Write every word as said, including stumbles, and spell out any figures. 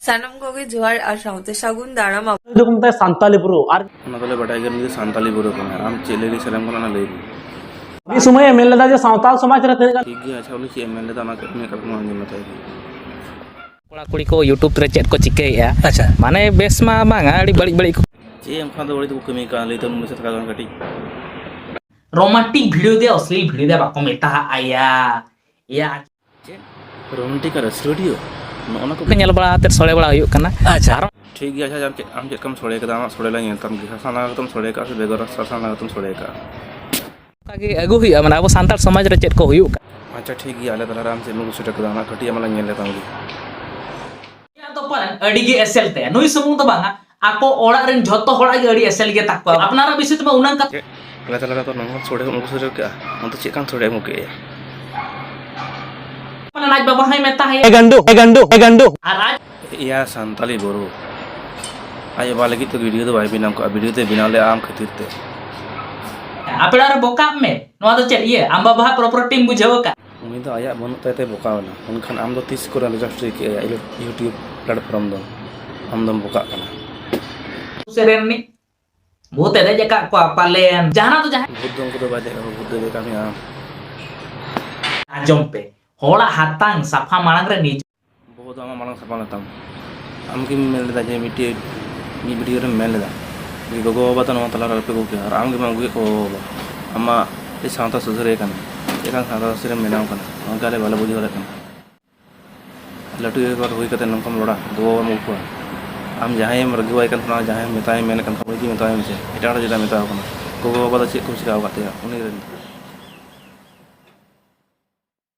ᱥᱟᱱᱟᱢ ᱠᱚᱜᱮ ᱡᱚᱦᱟᱨ ᱟᱨ ᱥᱟᱶᱛᱮ ᱥᱟᱹᱜᱩᱱ ᱫᱟᱨᱟᱢ᱾ ᱟᱵᱚ ᱫᱚᱠᱚ ᱢᱮᱛᱟᱭᱟ ᱥᱟᱱᱛᱟᱞᱤ ᱵᱩᱨᱩ᱾ ᱟᱨ ᱚᱱᱟ ᱫᱚᱞᱮ ᱵᱟᱰᱟᱭ ᱜᱮᱭᱟ, ᱱᱩᱭ ᱫᱚ ᱥᱟᱱᱛᱟᱞᱤ ᱵᱩᱨᱩ ᱠᱟᱱᱟᱭ᱾ ᱟᱢ ᱪᱮᱫ ᱞᱟᱹᱭ ᱥᱟᱱᱟᱢ ᱠᱟᱱᱟ, ᱚᱱᱟ ᱞᱟᱹᱭ ᱢᱮ᱾ ᱢᱤᱫ ᱥᱚᱢᱚᱭᱮ ᱢᱮᱱ ᱞᱮᱫᱟ ᱡᱮ ᱥᱟᱶᱛᱟᱞ ᱥᱚᱢᱟᱡᱽ ᱨᱮ ᱛᱤᱱᱟᱹᱜ ᱜᱟᱱ ᱴᱷᱤᱠ ᱜᱮᱭᱟ, ᱟᱪᱪᱷᱟ, ᱩᱱᱤ ᱪᱮᱫ ᱮ ᱢᱮᱱ ᱞᱮᱫᱟ, ᱚᱱᱟ ᱩᱱᱤᱭᱟᱜ ᱠᱟᱛᱷᱟ ᱢᱟ ᱟᱸᱡᱚᱢ ᱢᱮ ᱛᱟᱦᱞᱮ᱾ ᱠᱚᱲᱟ ᱠᱩᱲᱤ ᱠᱚ YouTube ᱨᱮ ᱪᱮᱫ ᱠᱚ ᱪᱤᱠᱟᱹᱭᱮᱫᱼᱟ? ᱟᱪᱪᱷᱟ᱾ ᱢᱟᱱᱮ ᱵᱮᱥ ᱢᱟ ᱵᱟᱝᱟ, ᱟᱹᱰᱤ ᱵᱟᱹᱲᱤᱡ ᱵᱟᱹᱲᱤᱡ ᱠᱚ᱾ ᱪᱮᱫ ᱮᱢ ᱠᱷᱟᱱ ᱫᱚ ᱵᱟᱹᱲᱤᱡ ᱫᱚᱠᱚ ᱠᱟᱹᱢᱤ ᱠᱟᱱᱟ, ᱞᱟᱹᱭ ᱛᱟᱵᱚᱱ ᱢᱮᱥᱮ ᱛᱷᱚᱲᱟ ᱜᱟᱱ ᱠᱟᱹᱴᱤᱡ᱾ ᱨᱳᱢᱟᱱᱴᱤᱠ ᱵᱷᱤᱰᱤᱭᱳ ᱫᱮ ᱚᱥᱞᱤᱞ ᱵᱷᱤᱰᱤᱭᱳ ᱫᱮ ᱵᱟᱠᱚ ᱢᱮᱛᱟᱜᱼᱟ ᱭᱟ᱾ ᱮᱭᱟ᱾ ᱪᱮᱫ? ᱨᱳᱢᱟᱱᱴᱤᱠ ᱟᱨ ᱚᱥᱞᱤᱞ ᱵᱷᱤᱰᱤᱭᱳ? ᱱᱚᱜᱼᱚ ᱱᱟ ᱠᱚ ᱧᱮᱞ ᱵᱟᱲᱟ ᱠᱟᱛᱮ ᱥᱚᱲᱮ ᱵᱟᱲᱟ ᱦᱩᱭᱩᱜ ᱠᱟᱱᱟ᱾ ᱟᱪᱪᱷᱟ᱾ ᱟᱨ ᱴᱷᱤᱠ ᱜᱮᱭᱟ, ᱟᱪᱪᱷᱟ, ᱟᱢ ᱪᱮᱫ, ᱟᱢ ᱪᱮᱫ ᱞᱮᱠᱟᱢ ᱥᱚᱲᱮ ᱠᱟᱫᱟ? ᱟᱢᱟᱜ ᱥᱚᱲᱮ ᱞᱮ ᱧᱮᱞ ᱛᱟᱢ ᱜᱮ᱾ ᱥᱟᱥᱟᱝ ᱞᱟᱜᱟᱣ ᱠᱟᱛᱮᱢ ᱥᱚᱲᱮ ᱠᱟᱜᱼᱟ ᱥᱮ ᱵᱮᱜᱚᱨ ᱥᱟᱥᱟᱝ ᱞᱟᱜᱟᱣ ᱠᱟᱛᱮᱢ ᱥᱚᱲᱮ ᱠᱟᱜᱼᱟ? ᱚᱱᱠᱟ ᱜᱮ ᱟᱹᱜᱩ ᱦᱩᱭᱩᱜᱼᱟ, ᱢᱟᱱᱮ ᱟᱵᱚ ᱥᱟᱱᱛᱟᱲ ᱥᱚᱢᱟᱡᱽ ᱨᱮ ᱪᱮᱫ ᱠᱚ ᱦᱩᱭᱩᱜ ᱠᱟᱱᱟ? ᱟᱪᱪᱷᱟ, ᱴᱷᱤᱠ ᱜᱮᱭᱟ, ᱟᱞᱮ ᱛᱟᱞᱟᱨᱮ ᱟᱢ ᱪᱮᱫ ᱮᱢ ᱟᱹᱜᱩ ᱥᱮᱴᱮᱨ ᱠᱟᱫᱟ, ᱚᱱᱟ ᱠᱟᱹᱴᱤᱡ ᱟᱢ ᱞᱮ ᱧᱮᱞ ᱞᱮ ᱛᱟᱢ ᱜᱮ᱾ ᱩᱱᱤᱭᱟᱜ ᱫᱚ ᱯᱟᱞᱮᱱ ᱟᱹᱰᱤ ᱜᱮ ᱮᱥᱮᱞ ᱛᱟᱭᱟ᱾ ᱱᱩᱭ ᱥᱩᱢᱩᱝ ᱫᱚ ᱵᱟᱝᱟ, ᱟᱠᱚ ᱚᱲᱟᱜ ᱨᱮᱱ ᱡᱷᱚᱛᱚ ᱦᱚᱲᱟᱜ ᱜᱮ ᱟᱹᱰᱤ ᱮᱥᱮᱞ ᱜᱮ ᱛᱟᱠᱚᱣᱟ᱾ ᱟᱯᱱᱟᱨᱟᱜ ᱵᱤᱥᱚᱭ ᱛᱮᱢᱟ ᱩᱱᱟᱹᱝ ᱠᱟᱛᱷᱟ᱾ ᱪᱮᱫ? ᱟᱞᱮ ᱛᱟᱞᱟᱨᱮ ᱛᱚ ᱱᱚᱝᱠᱟᱱ ᱥᱚᱲᱮ ᱮᱢ ᱟᱹᱜᱩ ᱥᱮᱴᱮᱨ ᱠᱟᱜᱼᱟ, ᱟᱢ ᱫᱚ ᱪᱮᱫ ᱠᱟᱱ ᱥᱚᱲᱮ ᱮᱢ ᱟᱹᱜᱩ ᱠᱮᱜᱼᱟ? ᱯᱟᱞᱮᱱ ᱟᱡ ᱵᱟᱵᱟ ᱦᱚᱸᱭ ᱢᱮᱛᱟ ᱦᱟᱭᱟ᱾ ᱮ ᱜᱟᱱᱰᱩ, ᱮ ᱜᱟᱱᱰᱩ, ᱮ ᱜᱟᱱᱰᱩ᱾ ᱟᱨ ᱟᱡ ᱮᱭᱟ ᱥᱟᱱᱛᱟᱞᱤ ᱵᱳᱨᱳ᱾ ᱟᱡ ᱵᱟᱵᱟ ᱞᱟᱹᱜᱤᱫ ᱛᱮ ᱵᱷᱤᱰᱤᱭᱳ ᱫᱚ ᱵᱟᱭ ᱵᱮᱱᱟᱣ ᱠᱟᱜᱼᱟ, ᱵᱷᱤᱰᱤᱭᱳ ᱫᱚᱭ ᱵᱮᱱᱟᱣ ᱞᱮᱜᱼᱟ ᱟᱢ ᱠᱷᱟᱹᱛᱤᱨ ᱛᱮ᱾ ᱟᱯᱮ ᱚᱲᱟᱜ ᱨᱮ ᱵᱚᱠᱟᱜ ᱢᱮ, ᱱᱚᱣᱟ ᱫᱚ ᱪᱮᱫ ᱤᱭᱟᱹ? ᱟᱢ ᱵᱟᱵᱟ ᱦᱟᱜ ᱯᱨᱚᱯᱟᱨᱴᱤᱢ ᱵᱩᱡᱷᱟᱹᱣ ᱟᱠᱟᱫ? ᱩᱱᱤ ᱫᱚ ᱟᱭᱟᱜ ᱵᱟᱹᱱᱩᱜ ᱛᱟᱭ ᱛᱮ ᱵᱚᱠᱟᱣ ᱮᱱᱟ, ᱢᱮᱱᱠᱷᱟᱱ ᱟᱢ ᱫᱚ ᱛᱤᱥ ᱠᱚᱨᱮ ᱨᱮᱡᱤᱥᱴᱨᱤ ᱠᱮᱜᱼᱟ ᱤᱭᱩᱴᱩᱵᱽ ᱯᱞᱟᱴᱯᱷᱚᱨᱢ ᱫᱚ? ᱟᱢ ᱫᱚᱢ ᱵᱚᱠᱟᱜ ᱠᱟᱱᱟ᱾ ᱥᱮᱨᱮᱧ ᱨᱤᱱᱤᱡ ᱵᱷᱩᱛ ᱮ ᱫᱮᱡ ᱟᱠᱟᱫ ᱠᱚᱣᱟ ᱯᱟᱞᱮᱱ, ᱡᱟᱦᱟᱱᱟᱜ ᱫᱚ ᱡᱟᱦᱟᱸᱭ᱾ ᱵᱷᱩᱛ ᱫᱚ ᱩᱱᱠᱩ ᱫᱚ ᱵᱟᱭ ᱫᱮᱡ ᱠᱟᱜ ᱠᱚᱣᱟ, ᱵᱷᱩᱛ ᱫᱚᱭ ᱫᱮᱡ ᱠᱟᱜ ᱢᱮᱭᱟ ᱟᱢ᱾ ᱟᱸᱡᱚᱢ ᱯᱮ, ᱦᱚᱲᱟᱜ ᱦᱟᱛᱟᱝ ᱥᱟᱯᱷᱟ ᱢᱟᱲᱟᱝ ᱨᱮ ᱱᱤᱡ ᱵᱚᱦᱚᱜ ᱫᱚ ᱟᱢᱟᱜ ᱢᱟᱲᱟᱝ ᱥᱟᱯᱷᱟ ᱞᱮᱛᱟᱢ᱾ ᱟᱢ ᱜᱮᱢ ᱢᱮᱱ ᱞᱮᱫᱟ ᱡᱮ ᱢᱤᱫᱴᱮᱡ, ᱢᱤᱫ ᱵᱷᱤᱰᱤᱭᱳ ᱨᱮᱢ ᱢᱮᱱ ᱞᱮᱫᱟ ᱡᱮ ᱜᱚᱜᱚ ᱵᱟᱵᱟ ᱫᱚ ᱱᱚᱣᱟ ᱛᱟᱞᱟ ᱨᱮ ᱟᱞᱚᱯᱮ ᱟᱹᱜᱩ ᱠᱚᱣᱟ, ᱟᱨ ᱟᱢ ᱜᱮᱢ ᱟᱹᱜᱩᱭᱮᱫ ᱠᱚᱣᱟ ᱜᱚᱜᱚ ᱵᱟᱵᱟ᱾ ᱟᱢᱟᱜ ᱢᱤᱫᱴᱮᱡ ᱥᱟᱶᱛᱟ ᱥᱩᱥᱟᱹᱨᱤᱭᱟᱹ ᱠᱟᱱᱟᱢ, ᱪᱮᱫ ᱞᱮᱠᱟᱱ ᱥᱟᱶᱛᱟ ᱥᱩᱥᱟᱹᱨᱤᱭᱟᱹᱢ ᱵᱮᱱᱟᱣ ᱠᱟᱱᱟ, ᱚᱱᱠᱟ ᱟᱞᱮ ᱵᱟᱞᱮ ᱵᱩᱡᱷᱟᱹᱣ ᱫᱟᱲᱮᱭᱟᱜ ᱠᱟᱱᱟ᱾ ᱞᱟᱹᱴᱩ ᱭᱩᱴᱩᱵᱟᱨ ᱦᱩᱭ ᱠᱟᱛᱮ ᱱᱚᱝᱠᱟᱢ ᱨᱚᱲᱟ, ᱜᱚᱜᱚ ᱵᱟᱵᱟᱢ ᱟᱹᱜᱩ ᱠᱚᱣᱟ᱾ ᱟᱢ ᱡᱟᱦᱟᱸᱭᱮᱢ ᱨᱟᱹᱜᱤᱣᱟᱭ ᱠᱟᱱ ᱛᱟᱦᱮᱱᱟ, ᱡᱟᱦᱟᱸᱭᱮᱢ ᱢᱮᱛᱟᱭ ᱢᱮᱱᱮᱫ ᱠᱟᱱ ᱛᱟᱦᱮᱱᱟ, ᱩᱱᱤ ᱜᱮ ᱢᱮᱛᱟᱭ ᱢᱮᱥᱮ, ᱮᱴᱟᱜ ᱦᱚᱲ ᱪᱮᱫᱟᱜ ᱮᱢ ᱢᱮᱛᱟᱣ ᱠᱟᱱᱟ? ᱜᱚᱜᱚ ᱵᱟᱵᱟ ᱫᱚ ᱪᱮᱫ ᱠᱚᱢ ᱪᱤᱠᱟᱹ ᱟᱠᱟᱫ ᱛᱟᱭᱟ ᱩᱱᱤ ᱨᱮᱱ?